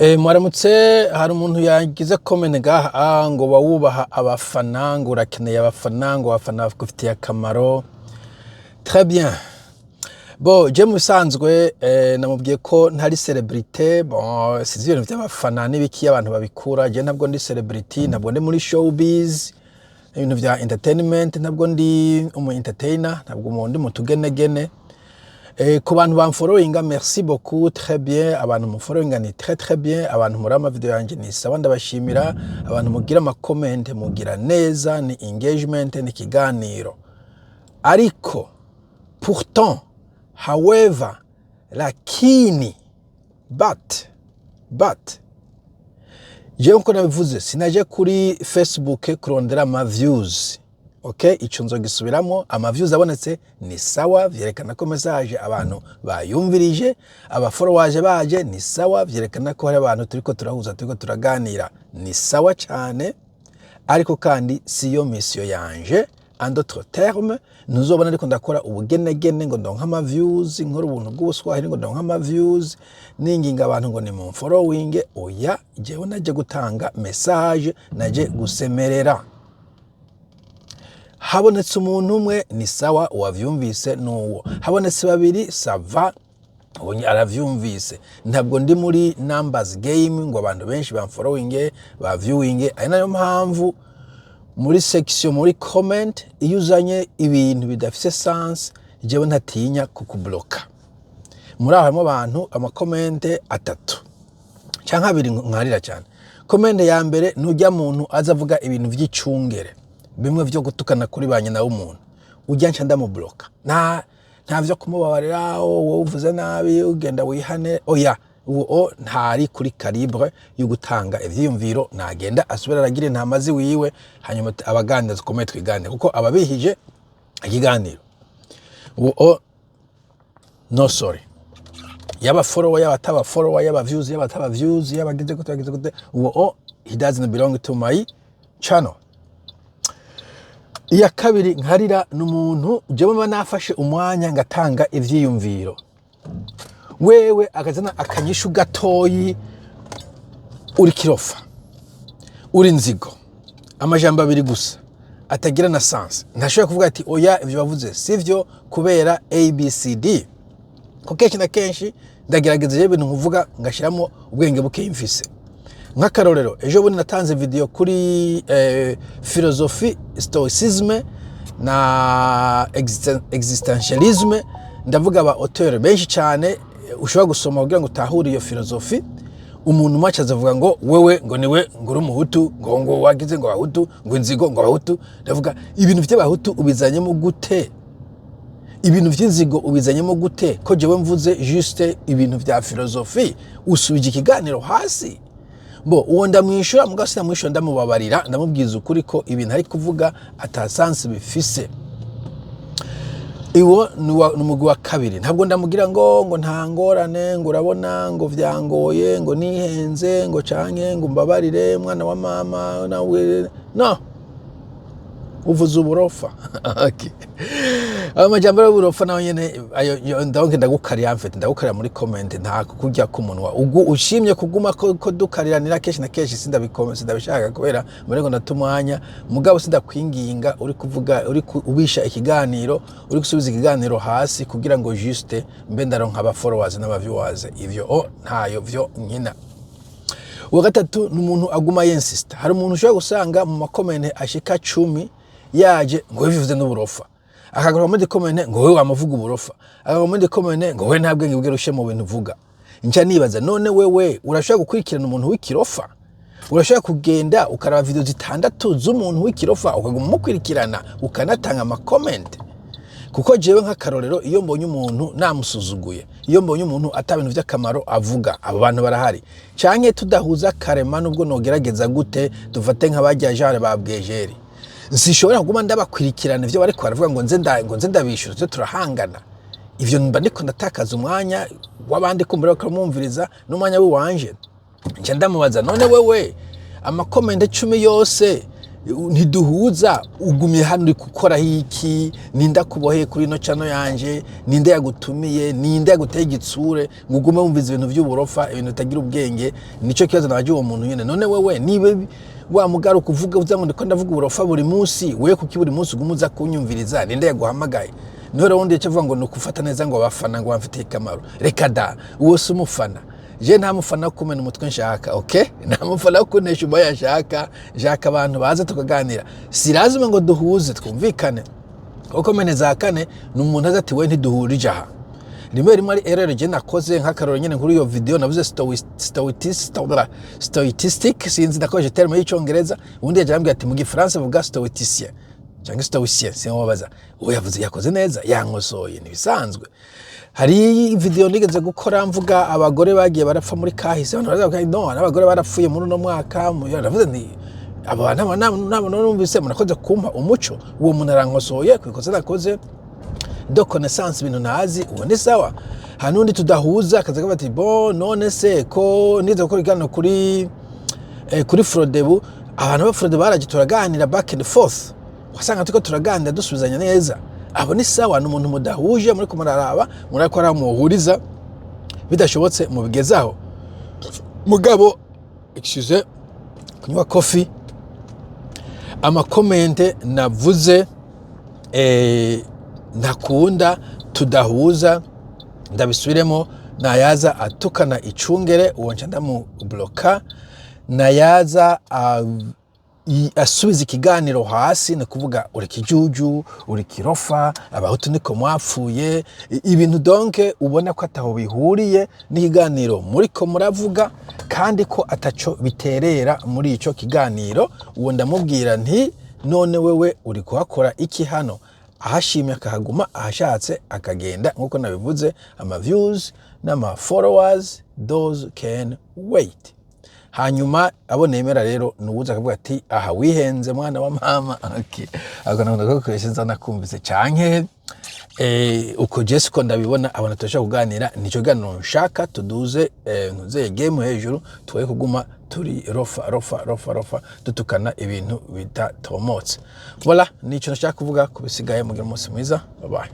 Mwaramutse. Hari umuntu yagize comment ngaha ngo bawubaha abafana, ngo urakeneye abafana, ngo abafana bagufitiye akamaro. Très bien. Bon, je mu bisanzwe namubwiye ko ntari célébrité. Bon, sinzi ibintu by'abafana n'ibiki abantu babikura. Je ntabwo ndi celebrity, ntabwo ndi muri showbiz, ibintu vya entertainment, ntabwo ndi umu entertainer, ntabwo ndi mu tugenegene. Ku bantu bamfollowinga, merci beaucoup, très bien. Abantu mufollowinga ni très très bien. Abantu muri ama video yanje ni sawa, ndabashimira. Abantu mugira ama comment, mugira neza, ni engagement, ni ikiganiro. Ariko pourtant, however, lakini, but jewe nkuko nabivuze, sinaje kuri Facebook kurondera ama views. Okay, ico nzogisubiramo. Ama views abonetse ni sawa, vyerekana ko message abantu bayumvirije. Aba followers baje ni sawa, vyerekana ko hari abantu turiko turahuza, turiko turaganira, ni sawa cyane. Ariko kandi siyo mission yanje. En d'autres termes, ntuzobona ariko ndakora ubugenegene ngo ndonke ama views, nkora ubuntu bw'ubuswahili ngo ndonke ama views, ninginga abantu ngo ni mu following. Oya, jewe naje gutanga message, naje gusemerera. Habonetse umuntu umwe ni sawa, uwavyumvise nuwo. Habonetse babiri, ça va, ubonye aravyumvise. Ntabwo ndi muri numbers game ngo abantu benshi bamfollowinge, ba viewinge. Ari nayo mpamvu muri section, muri comment, iyo uzanye ibintu bidafise sens, jewe ntatinya kukubloka. Muri aho harimo abantu ama comment atatu canke abiri nkarira cyane. Comment ya mbere, nujya muntu aza avuga ibintu vy'icungere, bimwe vyo gutukana kuri ba nyina w'umuntu, ujya nca ndamubloka. Nta vyo kumubabarira. Wowe uvuze nabi, ugenda wihane. Oya, uwo ntari kuri calibre yo gutanga ivyiyumviro. Nagenda asubira aragira intama ziwiwe, hanyuma abaganira dukomeye twiganire, kuko ababihije ikiganiro. Uwo no sorry, yaba follower, yaba ataba follower, yaba views, yaba ataba views, yaba agize gute, yagize gute, uwo he doesn't belong to my channel. Iya kabiri nkarira ni umuntu jewe mba nafashe umwanya ngatanga ivyiyumviro, wewe akazana akanyishu gatoyi: uri kirofa, uri nzigo. Amajambo abiri gusa atagira na sens. Ntashobora kuvuga ati: "Oya, ivyo bavuze sivyo kubera ABCD." Ko kenshi na kenshi ndagerageza rero ibintu nkuvuga ngashyiramo ubwenge buke mfise. Nk'akarorero, ejo bundi natanze video kuri philosophie, stoicisme na existentialisme. Ndavuga aba auteur benshi cyane ushobora gusoma kugira ngo utahure iyo philosophie. Umuntu umwe acaza avuga ngo wewe ngo niwe ngo uri umuhutu, ngo wagize ngo abahutu, ngo inzigo, ngo abahutu. Ndavuga, ibintu by'abahutu ubizanyemo gute? Ibintu by'inzigo ubizanyemo gute? Ko jewe mvuze juste ibintu vya philosophie, usubije ikiganiro hasi. Bo uwo ndamwishyura, mugabo sinamwishyura ndamubabarira, ndamubwiza ukuri ko ibintu ari kuvuga ata sens bifise. Iwo ni umugwi wa kabiri. Ntabwo ndamugira ngo nta ngorane, ngo urabona ngo vyangoye, ngo nihenze, ngo canke ngo mbabarire mwana wa mama nawe. No uvuze uburofa. Okay. Ayo majambo y'uburofa nawe nyene ayo ndabona ndagukarira, mfite ndagukarira muri comment. Nta kurya k'umunwa ugu ushimye kuguma ko dukariranira kenshi na kenshi. Sindabikome, sindabishaka kubera muri ngo ndatumwanya, mugabo sindakwinginga. Uri kuvuga, uri ubisha ikiganiro, uri gusubiza ikiganiro hasi kugira ngo juste mbe ndaronka aba followers n'aba viewers, ivyo o ntayo vyo nkina. Uwa gatatu ni umuntu aguma yinsista. Hari umuntu ushobora gusanga mu ma comment ashika 10 yaje ngo we bivuze n'uburofa, akagaruka muri comment ngo wewe wamuvuga uburofa, akagaruka muri comment ngo we nta bwenge bwerushe mu bintu uvuga. Nca nibaza: none wewe urashobora gukurikirana umuntu w'ikirofa? Urashobora kugenda ukaraba video zitandatu z'umuntu w'ikirofa, ukaguma umukurikirana, ukanatanga ama comment? Kuko jewe nk'akarorero, iyo mbonye umuntu namusuzuguye, iyo mbonye umuntu ata bintu by'akamaro avuga, abo bantu barahari, canke tudahuza karema, nubwo nogerageza gute, dufate nk'abajya genre ba bwejeri, sishobora kuguma ndabakurikirana ivyo bariko baravuga ngo nze ndabishura, tuze turahangana. Ivyo mba ndiko ndatakaza umwanya w'abandi kumbura bakamwumviriza n'umwanya w'iwanje. Nca ndamubaza: none wewe ama comment 10 yose Ntiduhuza, ugumye hano uri gukoraho iki? Ninde akuboheye kuri ino channel yanje? Ninde yagutumiye? Ninde yaguteye igitsure ngo ugume wumviza ibintu by'uburofa, ibintu bitagira ubwenge? Nico kibazo nabaje uwo muntu nyene. None wewe niba wamugaruka uvuga uza ngo ndiko ndavuga uburofa buri munsi, we kuki buri munsi uguma uza kunyumviriza? Ninde yaguhamagaye? Niho rero wundi yaca avuga ngo ni ukufata neza, ngo abafana ngo bamfitiye akamaro. Reka da, uwo si umufana. Je nta mufana wo kumena umutwe nshaka, okay? Nta mufana wo kunesha umwanya nshaka. Nshaka abantu baza tukaganira. Si lazima ngo duhuze, twumvikane, kuko mene za kane ni umuntu aza ati: "We ntiduhurije aha." Rimwe rimwe ari error je nakoze, nk'akaroro nyene kuri iyo video navuze stoicistic, sinzi, nakoresheje terme y'Icongereza. Ubundi yaje arambwira ati: "Mu Gifaransa vuga stoïticien cyangwa stoïcien." Sinwabaza uwo yavuze, yakoze neza, yankosoye, ntibisanzwe. Hari video nigeze gukora mvuga abagore bagiye barapfa muri kahise. Abantu baravuga: "No, n'abagore barapfuye muri uno mwaka." Ndavuze nti: "Abo nabo numvise murakoze kumpa umuco." Uwo muntu arankosoye ku ikosa nakoze de connaissance, ibintu ntazi. Uwo ni sawa. Hari n'undi tudahuza, akaza akavuga ati: "Bon, none se ko nize gukora ikiganiro kuri Frodebu?" Abantu ba Frodebu baraje, turaganira back and forth, wasanga turiko turaganira, dusubizanya neza. Abo ni sawa. Ni umuntu mudahuje, muri kumuraraba murakora muhuriza, bidashobotse mubigezaho. Mugabo excuse, kunywa coffee. Ama comments navuze ntakunda, tudahuza, ndabisubiremo: nayaza atukana icungere, uwo nca ndamubloka. Nayaza asubiza ikiganiro hasi, ni kuvuga uri kijuju, uri kirofa, Abahutu niko mwapfuye, ibintu donc ubona ko ataho bihuriye n'ikiganiro muriko muravuga, kandi ko ataco biterera muri ico kiganiro, uwo ndamubwira nti: "None wewe uri kuhakora iki hano?" Ahashimye akahaguma, ahashatse akagenda. Nk'uko nabivuze, ama views n'ama followers, those can wait. Hanyuma abo nemera rero ni uwuza akavuga ati: "Aha wihenze, mwana wa mama." Okay. Ako nakunda kugakoresha, nza nakumvise canke uko je siko ndabibona. Abantu turashobora kuganira, nico kiganiro nshaka. Tuduze ntuzeye game hejuru, twoye kuguma turi rofa rofa rofa rofa, dutukana ibintu bitatomotse. Voilà, nico nashaka kuvuga. Kubisigaye mugira umunsi mwiza, bye bye.